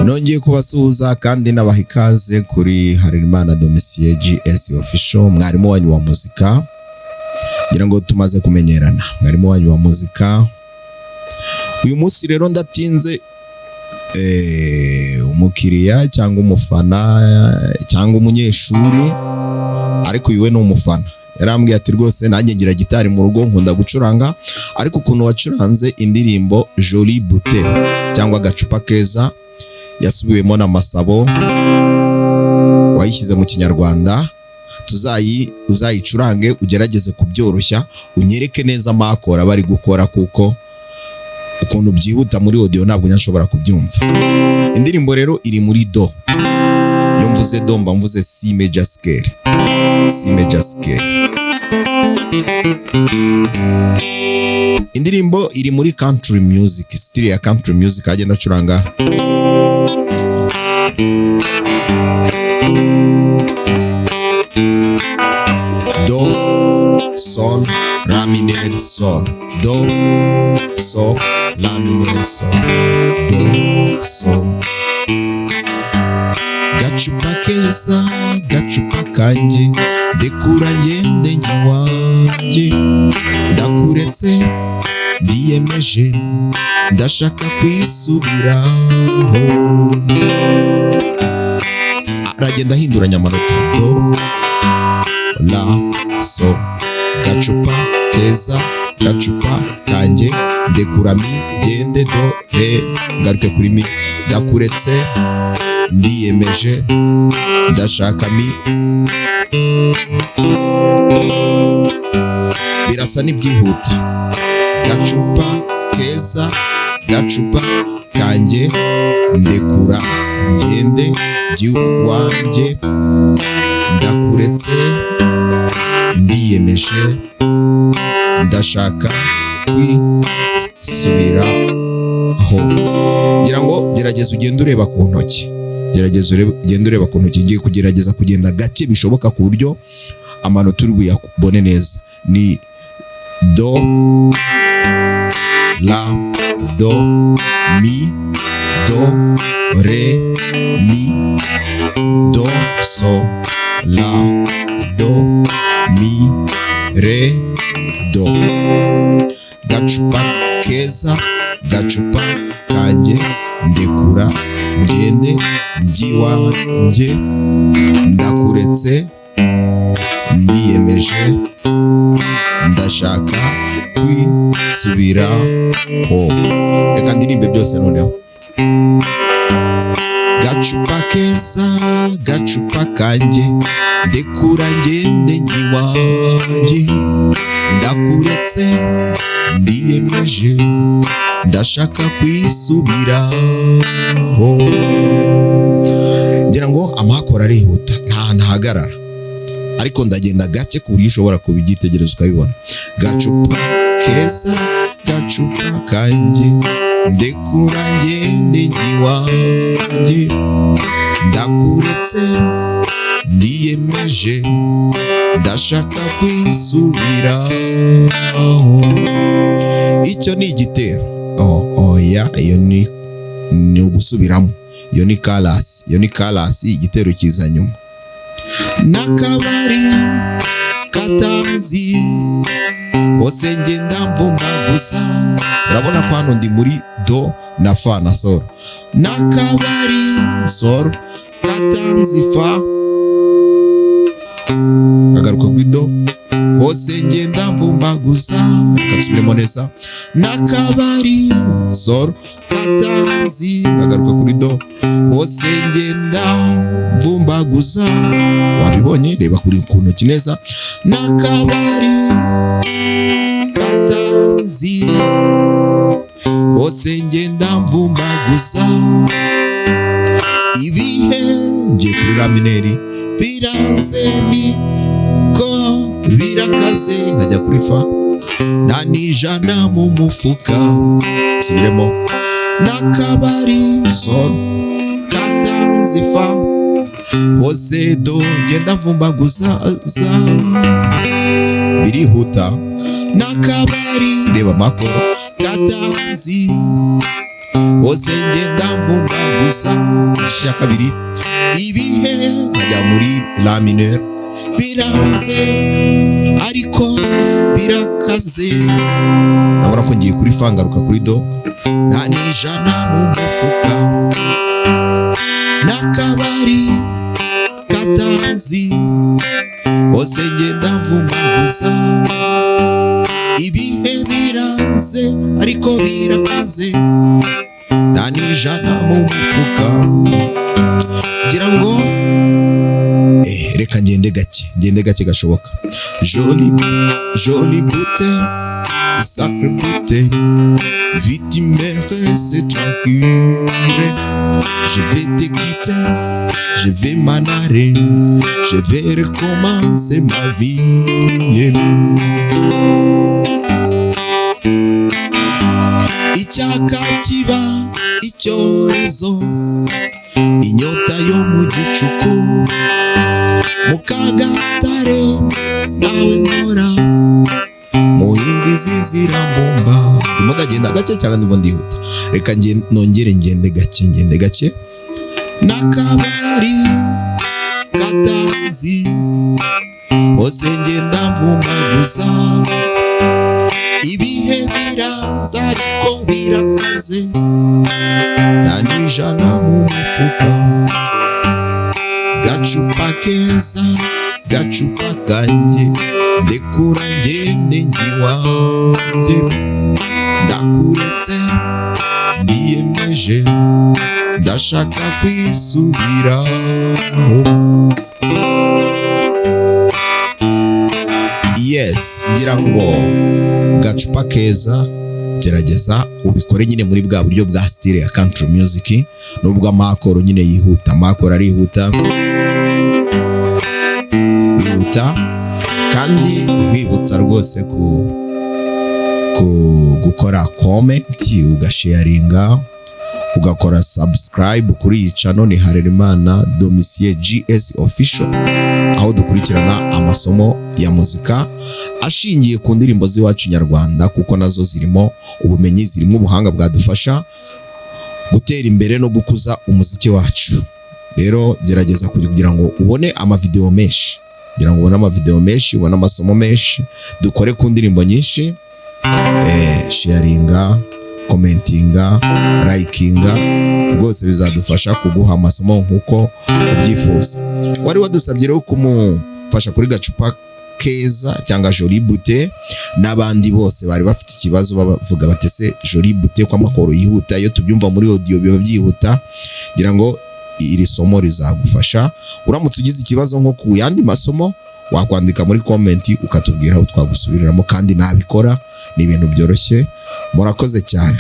Nongeye kubasuhuza kandi nabaha ikaze kuri Harerimana Domitien GS Official, mwarimu wanyu wa muzika. Ngira ngo tumaze kumenyerana, mwarimu wanyu wa muzika. Uyu munsi rero ndatinze, umukiriya cyangwa umufana cyangwa umunyeshuri, ariko uyu we ni umufana, yarambwiye ati rwose nanjye ngira gitari mu rugo, nkunda gucuranga, ariko ukuntu wacuranze indirimbo Jolie Bouteille cyangwa Agacupa Keza yasubiwemo na Masabo, wayishyize mu Kinyarwanda, uzayicurange ugerageze kubyoroshya, unyereke neza amakora bari gukora, kuko ukuntu byihuta muri audio ntabwo nshobora kubyumva. Indirimbo rero iri muri do. Iyo mvuze do mba mvuze C major scale, C major scale. Indirimbo iri muri country music, style ya country music, agenda acuranga. Do, sol, la mineur, sol, do, sol, la mineur, sol, do, sol. Gacupa keza, gacupa kanjye, ndekura ngende njye iwanjye, ndakuretse ndiyemeje, ndashaka kwisubiraho. Aragenda ahinduranya amanota, do, la, so. Gacupa keza, gacupa kanjye, ndekura mi, gende do, re, ngaruke kuri mi, ndakuretse ndiyemeje, ndashaka mi. Birasa n'ibyihuta. Gacupa keza, gacupa kanjye, ndekura ngende iwanjye, ndakuretse ndiyemeje, ndashaka kwisubiraho. Ngira ngo gerageza ugende ureba ku ntoki, gerageza ugende ureba ku ntoki. Ngiye kugerageza kugenda gake bishoboka ku buryo amanota uri buyabone neza. Ni do, la, do, mi, do, re, mi, do, so, la, do, mi, re, do. Gacupa keza, gacupa kanjye, ndekura ngende njye iwanjye, ndakuretse ndiyemeje, ndashaka kwisubiraho. Reka ndirimbe byose noneho. Gacupa keza, gacupa kanjye, ndekura ngende njye iwanjye, ndakuretse ndiyemeje, ndashaka kwisubiraho. Ngira ngo amakora arihuta, nta hantu ahagarara, ariko ndagenda gake ku buryo ushobora kubyitegereza ukabibona. Gacupa keza, gacupa kanjye, ndekura ngende njye iwanjye, ndakuretse ndiyemeje, ndashaka kwisubiraho. Icyo ni igitero. Oya, iyo ni ugusubiramo, iyo ni chorus, iyo ni chorus, igitero kiza nyuma. N'akabari katanzi hose ngenda mvuma gusa. Urabona ko hano ndi muri do na fa na sol. N'akabari sol katanzi fa, agaruka kuri do, hose ngenda mvuma gusa. Kasubiremo neza. N'akabari sol katanzi, agaruka kuri do, hose ngenda mvumbaguza. Wabibonye? Reba kuri ku ntoki neza. N'akabari katanzi hose ngenda mvumbaguza, ibihe ngiye kuri la mineur biranze mi ko birakaze, nkajya kuri fa. Nta n'ijana mu mufuka. Subiremo. N'akabari sol katanzi fa hose do, ngenda mvumbaguza za, birihuta. N'akabari, reba amakoro, katanzi hose ngenda mvumbaguza. Igice cya kabiri, ibihe, nkajya muri la mineur, biranze ariko birakaze. Urabona ko ngiye kuri fa, ngaruka kuri do. Nta n'ijana mu mufuka, n'akabari katanzi hose ngenda mvumbaguza, ibihe biranze ariko birakaze, nta n'ijana mu mufuka. Ngira ngo reka ngende gake, ngende gake gashoboka. Jolie, jolie beauté, sacrée beauté, vite tu me laisses tranquille. Je vais te quitter, je vais m'en aller, je vais recommencer ma vie. Icyaka kiba icyorezo, inyota yo mu gicuku, mu kagatare nawe nkora muhinzi zizirambumba. Ndimo ndagenda gake cyangwa ndimo ndihuta? Reka nongere ngende gake, ngende gake. N'akabari katanzi hose ngenda mvumbaguza, ibihe biranze ariko birakaze, nta n'ijana mu mufuka. Gacupa keza, gacupa kanjye, ndekura ngende njye iwanjye. Ndakuretse, ndiyemeje, ndashaka kwisubiraho. Yes, ngira ngo gacupa keza, gerageza ubikore nyine muri bwa buryo bwa style ya country music, nubwo amakoro nyine yihuta, amakoro arihuta, wihuta. Kandi wibutsa rwose ku gukora comment, ugasharinga, ugakora subscribe kuri iyi channel. Ni Harerimana Domitien GS Official, aho dukurikirana amasomo ya muzika ashingiye ku ndirimbo z'iwacu nyarwanda, kuko nazo zirimo ubumenyi, zirimo ubuhanga bwadufasha gutera imbere no gukuza umuziki wacu. Rero gerageza kugira ngo ubone amavideo menshi, kugira ngo ubone amavideo menshi, ubone amasomo menshi, dukore ku ndirimbo nyinshi. Sharinga, commentinga, likinga, rwose bizadufasha kuguha amasomo nk'uko ubyifuza. Wari wadusabye rero kumufasha kuri gacupa keza cyangwa jolie beauté, n'abandi bose bari bafite ikibazo bavuga bati: "Se jolie beauté ko amakoro yihuta?" Iyo tubyumva muri audio biba byihuta. Ngira ngo iri somo rizagufasha. Uramutse ugize ikibazo nko ku yandi masomo, wakwandika muri comment ukatubwira aho twagusubiriramo, kandi nabikora, ni ibintu byoroshye. Murakoze cyane.